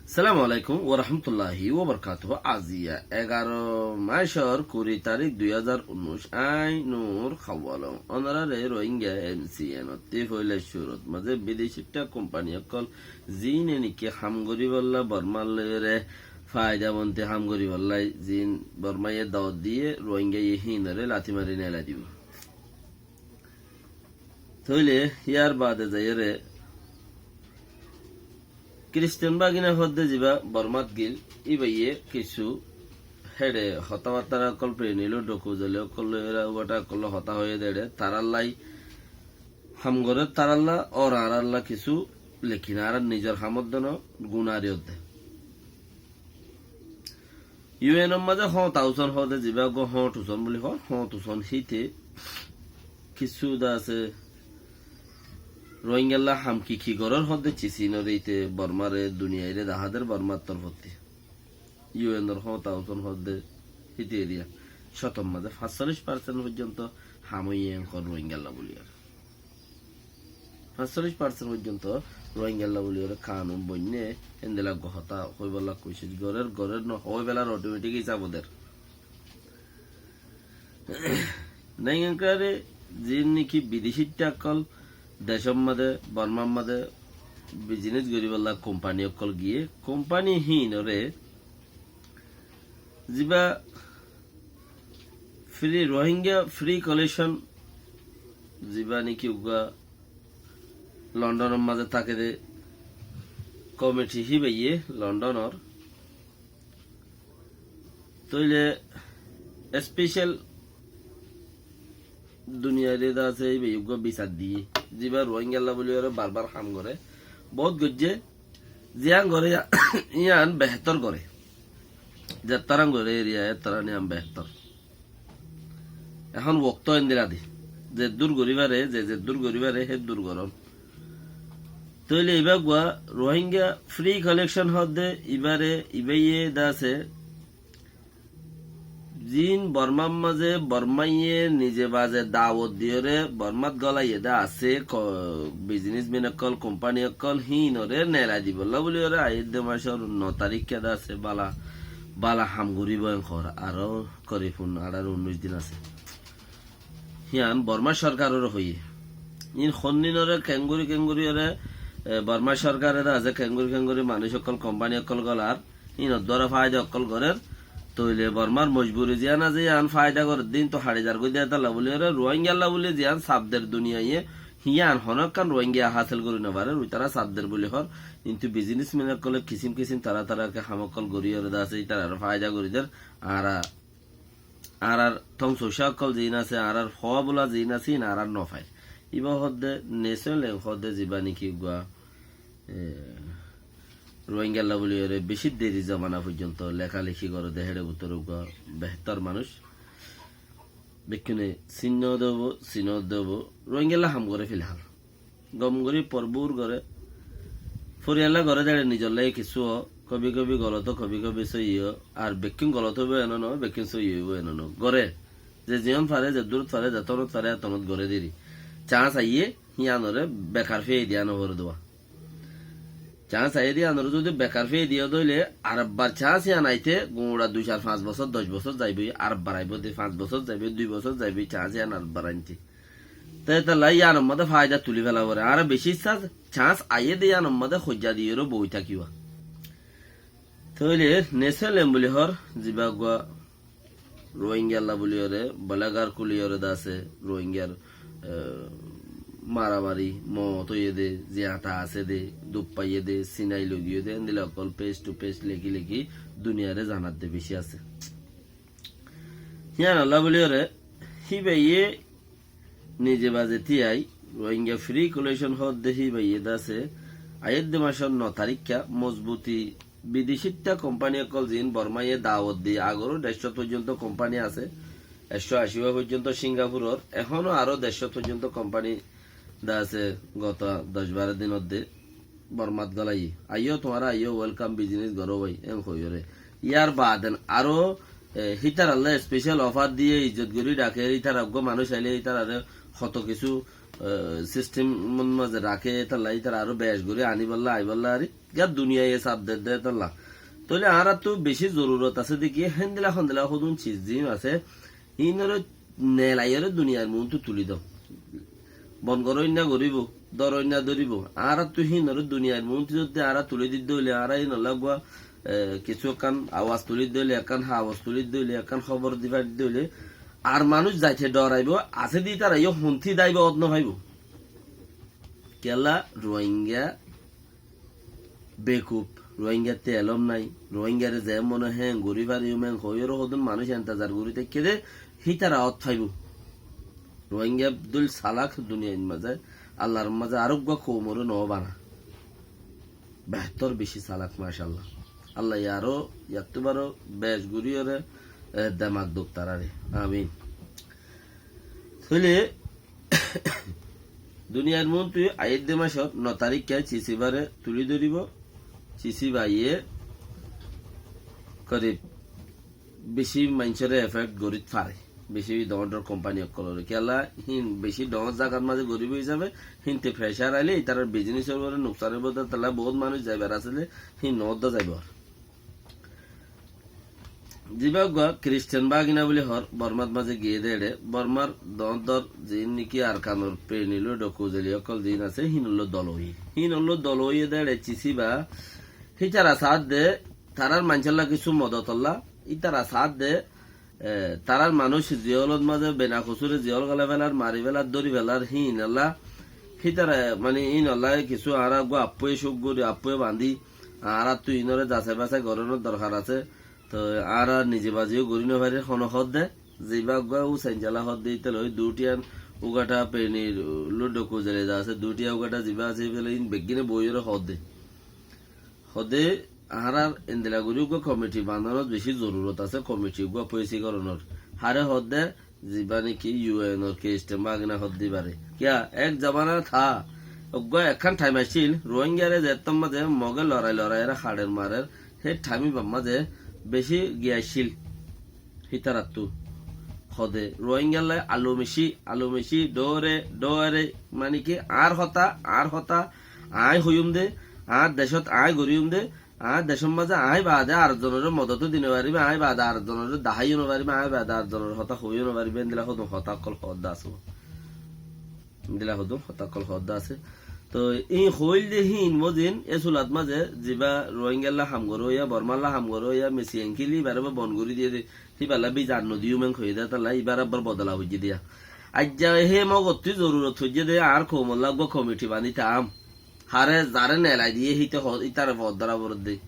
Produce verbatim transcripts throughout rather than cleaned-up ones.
Assalamu alaikum warahmatulláhi wabarakátuhu. Aziya egaró maicór kuri tarík dui házar unnúic, añí Nur Hawalong. Ónoraré Rohingya M C N ottí foila cúrut mazé bideci ekká kompani ókkol ziíne niki ham goríbolla Bormar loiyóre faida bonti ham goríbolla ziín Bormaye dawot diyé Rohingyaye híinoré lati mari neelai dibou. Tóile yar baade zaiyóre Kristian bagina hoódde zibá Bormát gil, íbaye kissú héçe hotábattára ókkol, prenilo dhokuzali ókkol loiyóre uwáta ókkol hotá hoiyé dé héçe, tarállai ham gorér, tarálla or añárálla kissú, lekin añárar nizor hamodde no, gunari ódde. U N or mazé Hoóñt Hausón hoóde, zibá uggúa Hoóñt Hausón buli hoór, Hoóñt Hausón híte kissú dá asé, Rohingyalla ham ki ki gorór hoódde, cisínoré íte Bormáre duniyaire dahá der Bormár torfótti. U N or Hoóñt Hausón hoódde híte eriya cótor mazé fañsolic parsent foijjonto ham óiye en hoór Rohingyalla buli ar. Fañsolic parsent foijjonto Rohingyalla buli ore kanun boinne, endilla uggúa hotá hoibolla kucíc gorér, gorér no, hoói felar otometik hísab der. Nengengkare ziín niki bideci ekká ókkol decór mazé, Bormár mazé bizinis goríbolla kompani ókkol giyé, kompani híinoré zibá Free Rohingya Free Coalition, zibá niki uggúa Londonor mazé táke dé komiti híbaye Londonor. Tóile especial duniyaire dá asé íbaye uggúa bisar diyé. Zibá Rohingyalla buli ore barbar ham goré. Bout goijjé. Ziyán goré yá-, yían behétor goré. Zettarán goré eriya, ettarán yían behétor. Ehón wokto endilla de. Zeddúr gorí fare, ze zeddúr gorí fare, héddúr gorón. Tóile ibá uggúa Rohingya Free Coalition hoódde, ibáre, ibáye dá asé, ziín Bormár mazé Bormáye nize baze dawot diyóre Bormát golaiyé dé asé, ko-, biznesmen ókkol, kompani ókkol, híinoré neelai dibolla buli ore aiyédde maicór no taríkka dé asé, bála, bála ham goríbou en hoór, aró koribun añçáro unnúic din asé. Hían Bormá sorkaroré hoiyé. Ín hondinore kengori kengori ore, e, Bormá sorkare dé asé kengori kengori manúic ókkol, kompani ókkol golar, híinor duara faida ókkol gorér. Tóile Bormár mojburi ziyán asé, yían faida gorér dé, híin to haçi zargói dé, étalla buli ore Rohingyalla buli ziyán saf der duniyaye, hían honó ekkán Rohingya hásil gorí nofarér, uitará saf der buli hoór. Kintu biznesmen ókkole kisím kisím tará tará ke ham ókkol gorí ore dé asé, ítararé faida gorí der. Añára añárar tong soucá ókkol ziín asé, añárar fua bula ziín asé, híin añára nofair. Ibá hoódde Nesé Leng hoódde zibá niki uggúa, e, Rohingyalla buli ore bicí deri zomana foijjonto lekáleki goré dé, héçe bútore uggúa behétor manúic. Bekkúne sinno dé óibo, sinno dé óibo, Rohingyalla ham goré filhál. Gom gorí forbur goré. Foriyalla goré dé héçe nizolla kissú ó, kobi kobi golot ó, kobi kobi sóiyi ó, ar bekkún golot óibo eno no, bekkún sóiyi óibo eno no. Goré. Ze ziyón fare, ze durot fare, ze tonot fare, e tonot goré deri. Cañs aiyé, híanore bekar fiyai diya noforé dé. Cañs aiyé dé híanore zodi bekar fiyai diya dé óile, arekbar cañs hían aite, guñça dui, sair, fañs bosór, doc bosór zaiboi, arekbar aibóu dé, fañs bosór zaiboi, dui bosór zaiboi, cañs hían arekbar ainte. Te étalla yíanor modé faida tuli fela foré. Añára bicí issá cañs aiyé dé yíanor modé hoijja diyóre boi tákiba. Tóile Nesé Leng buli hoór, zibá uggúa Rohingyalla buliyóre, bolagar kuliyóre dé asé, Rohingyar, e, maramari, moot óiye dé, ziyata asé dé, duk faiyé dé, sinai loi giyé dé, endilla ókkol page to page leki leki duniyare zanar dé bicí asé. Híanolla buliyóre, híbaye nize baze tíyai, Rohingya Free Coalition hoódde híbaye dé asé, aiyédde maicór no taríkka mozbuti bidecitta kompani ókkol ziín Bormáye dawot di, agoró deccót foijjonto kompani asé, ekcó aci foijjonto Singapuror, ehóno aró deccót foijjonto kompani dé asé, goto doc baró dinodde Bormát golaiyé. Aiyó, tuáñra aiyó, welcome, bizines goró bái, en hoiyóre. Yar baade aró, e, hítaralla special offer diyé, izzot gorí dhaker, hítara uggúa manúic ailé hítarare hoto kissú, e, sistem mazé raké, étalla ítara aró bec gorí aníbolla, aibólla ar ki, duniyai e saf dedde étalla. Tóile añárattu beci zorurot asé dé ki, héndilla hóndilla hodún ciz zin asé, híinore nelaiyóre duniyair muúntu tulí do. Bon goróinna goríbo, dóroinna dóribo. Añárattu híinore duniyair muúntu zodi añára tulí didde óile, añára híinolla uggúa, e, kissú ekkán awas tulí didde óile, ekkán habor tulí didde óile, ekkán hóbor di faridde óile, ar manúic zaite dhoraibó, asé dé ítara yó hontí daibo, ót no faibó. Kiyólla Ruáinga bekuf, Ruáingattú elóm nái, Ruáingare ze mone hé gorí fariyum en hoiyóre hodún manúic entezar gorí táikke dé, hítara ót faibó. Ruáinga dóil salak duniyair mazé, Allar mazé aróggua koumoré no bana. Behtor beci salak, macállah. Allaye aró yattú baró bec goríyore, e, demak douk taráre. Amin. Tóile duniyair muúntu aiyédde macór no taríkka Cisibaré tulí dóribo. Cisibaye korib beci maincóre efekt gorít fare. Beci dhoóñr dhoóñr kompani ókkolóre. Kiyólla híin beci dhoóñr zagat mazé goríbo hísabe, híintu frecár aile ítarar biznesor uore nuksan óibo, tóile bout manúic zaibar asíle, híin no ódda zaibo ar. Zibá uggúa Kristian bágina buli hoór, Bormát mazé giyé dé eçé, Bormár dhoóñr dhoóñr ziín niki Arkanor Peni loi dhoku zeli ókkol ziín asé, híinolloi dol óiye. Híinolloi dol óiye dé eçé Cisiba, hítara saádde, tarár maincólla kissú modotolla, ítara saádde, e, tarár manúic ziyólot mazé bena kosúre ziyól gólai felar, mari felar, dóri felar, híinolla, hítara, mani, híinolla kissú añára uggúa appuye cúk gorí, appuye bañdí, añáráttu iínoré zasai-basai gorónor dorhar asé. Toi añára nize bazi yó gorí no farir, honó hoódde, zibá uggúa Usain Zala hoódde, íte loi duútiyan ugáta Peni loi dhoku zeli za asé, duútiya ugáta zibá asé, íte loi ín beggíne boiyóre hoódde. Hoódde, añárar endilla gorí uggúa komiti bañdonot beci zorurot asé, komiti uggúa foisí gorónor. Haré hoódde, zibá niki yu en or Kristian bágina hoódde íbaré. Kiyá, ek zobana tha, uggúa ekkán thaim accíl, Ruáingare zettót mazé Moge lorai lorai ere haçer marer, hé thaim ibár mazé beci giya accíl. Hítarattú hoódde, Ruáingalla alu micí, alu micí, dhoóre, dhoóre, mani ki, añár hotá, añár hotá, aññí hoiyúm dé, añár decót aññí goríyum dé, aññí decór mazé aññí baade ar zonoré modot ó di no farim, aññí baade ar zonoré dahái yó no farim, aññí baade ar zonoré hotá hoói yó no farim, endilla hodún hotá ókkol hoódde asé. Endilla hodún hotá ókkol hoódde asé. Toi íin hoóil dé híin mozin, é sulat mazé, zibá Ruáingalla ham goróya, Bormálla ham goróya, mesi enkili, ibáre ba bon gorí diyé dé, híballa biza ar no diyum en hoiyé dé, talla ibár abbar bodola foijjé dé. Aijja hé Mogottú zorurot foijjé dé, añár koumolla uggúa komiti bañdítam. Haré zaré nelai diyé híte ho-, ítare foddara foredde.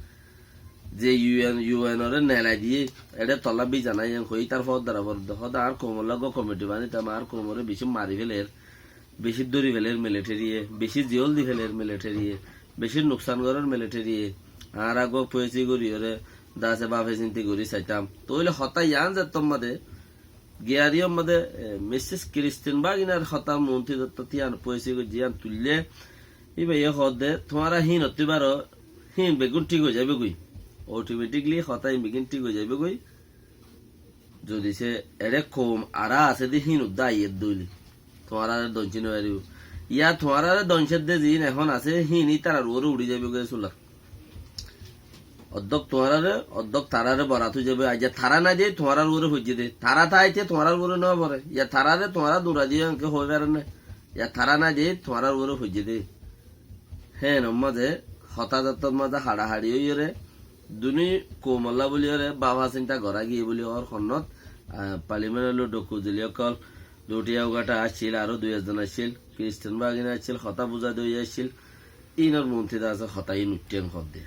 Ze yu en, yu en ore nelai diyé, eçé tolla biza nái en hoi ítar foddara foredde. Hoódde añár koumolla uggúa komiti bañdítam, añár koumoré beci mari feler, beci dóri feler militariye, beci ziyól di feler militariye, beci nuksan gorer militariye. Añára uggúa foisí goríyore, dase bafe sinti gorí saitam. Tóile hotá yián zettót mazé, giyariyór mazé, e, Misis Kristian báginar hotá muúntu zettót yián foisí goijjé yián tuillé, íbaye hoódde, tuáñra híinottú baró, híin beggún thík ói zaibói goi. Otometikli hotá híin beggún thík ói zaibói goi. Zodi se eçé koum ará asé dé híin uddá aiyér dóile, tuáñráre doñcí no faribó. Yá tuáñráre doñcér dé ziín ehón asé, híin ítarar uore uçí zaibói goi sulat. Oddók tuáñráre, oddók taráre borat ói zaibói. Aijja tará nái dé tuáñrár uore foijjé dé. Tará táite tuáñrár uore no fore. Yá taráre tuáñra dura diyó enke hoi fare né. Yá tará nái dé tuáñrár uore foijjé dé. Héen or mazé hotá zettót mazé haçahaçi óiyore, duní koumolla bóliyore báfa sinta gorá giyé bóli hoór honnot, ah, palimentor loi dhoku zeli ókkol, duútiya ugáta accíl, aró dui ekzon accíl, Kristian bágina accíl, hotá buzái dóiya accíl, ínor muúntu de asé hotá ín uiththé en hoódde.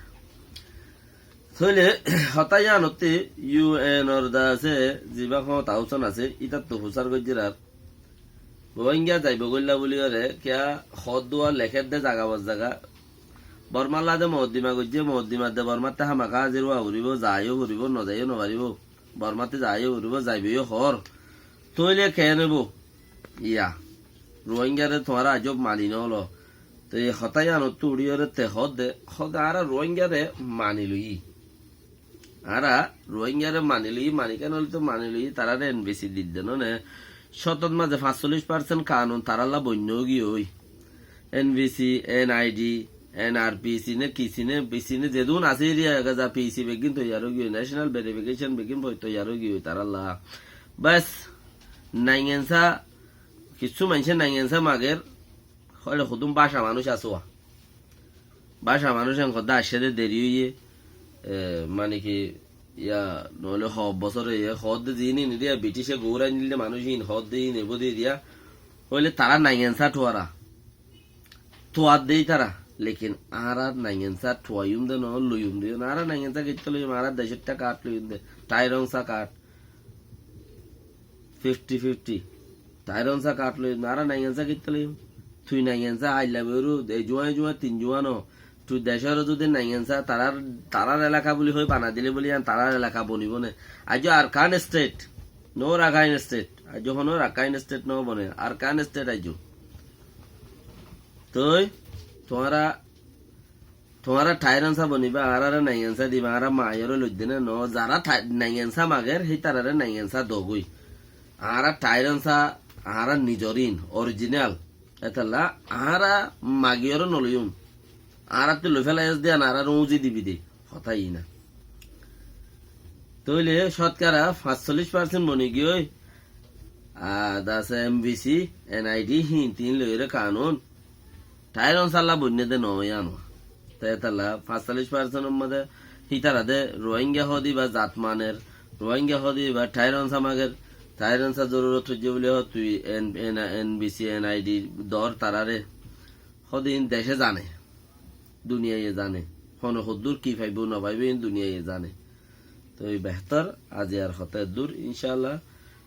Tóile hotá yíanottú yu en or de asé, zibá hotá húsan asé, ítattu fusár goijjér ar, Ruáinga zaibói góilla bóliyore, kiyá hoódduwa lekédde zaga bor zaga. Bormár lade mokoddima goijjé, mokoddimar de Bormáttu hámaka házir ówa foribó, zaiyó foribó, no zaiyó no faribó. Bormáttu zaiyó foribó, zaibói yó hoór. Tóile keén óibo? Yá. Ruáingare tuáñra aijjó mani no lo. Te hotá yíanottú uçíyore te hoódde, hoódde añára Ruáingare mani loiyí. Añára Ruáingare mani loiyí, mani keén óile to mani loiyí, taráre en besi didde no né, Cótot mazé fañssollic percent kanun tarálla boinno giyói. N V C, N I D, N R P C ne, ki C ne, P C ne, zedún asé eriya ega za P C beggín toiyar ói giyói, National Verification beggín boi toiyar ói giyói tarálla. Bes, naingensa, kissú maincé naingensa mager, hoile hodún báca manúic asé wa. Báca manúic en hoddé aiccé dé deri óiye, e, mane ki, ya, noóile ho bosór óiye, hoódde ziín in eriya Britice goór ainilde manúic in hoódde in ebó de eriya, hoile tará naingensa thuara. Thuar de ítara, lekin añára naingensa thuaiyum de noó, loiyum de noó, añára naingensa keittó loiyum, añára decótta kath loiyum de, thairongsa kath, fifty fifty. Thairongsa kath loiyum de, añára naingensa keittó loiyum. Tui naingensa ailla boiru, e juwa e juwa tin juwa no. Tui decóre zudi naingensa, tarár, tarár elaka buli hoi bana dile buli yián tarár elaka bonibó né. Aijjó Arkan State, no Rakhine State. Aijjó hono Rakhine State no bone, Arkan State aijjó. Toi, tuáñra, tuáñra thairongsa boniba, añáráre naingensa diba, añára maiyóre loidde né no, zará thai-, naingensa mager, hítarare naingensa dogói. Añára thairongsa, añára nizor in, original. Étalla, añára magiyóre noloiyum. Añárattú loi félaiyos de, añáráre uñzi dibi de. Hotá iín. Tóile cótkara fañssollic percent boni giyói, a, das N V C, N I D, híin tin loiyóre kanun. Thairongsa lla boinné de noó yián. Te étalla fañssollic percent or modé hítara de Rohingya hoó de iba zat maner, Rohingya hoó de iba thairongsa mager, thairongsa zorurot óijje buli hoó tui N-, N-, N V C, N I D dor taráre. Hoó de iín dece zane, duniyaiye zane. Hone hoddúr ki faibó no faibó iín duniyaiye zane. Toi behtor, aijjar hotá eddúr, incáallah,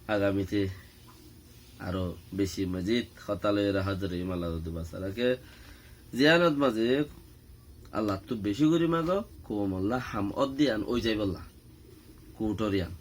agamite aró beci mazid hotá loiyóre házir óiyum, Allah zodi basai raké. Ziyanot mazé Allattú beci gorí mago, koumolla ham ódde yián ói zaibolla. Kuthor yián.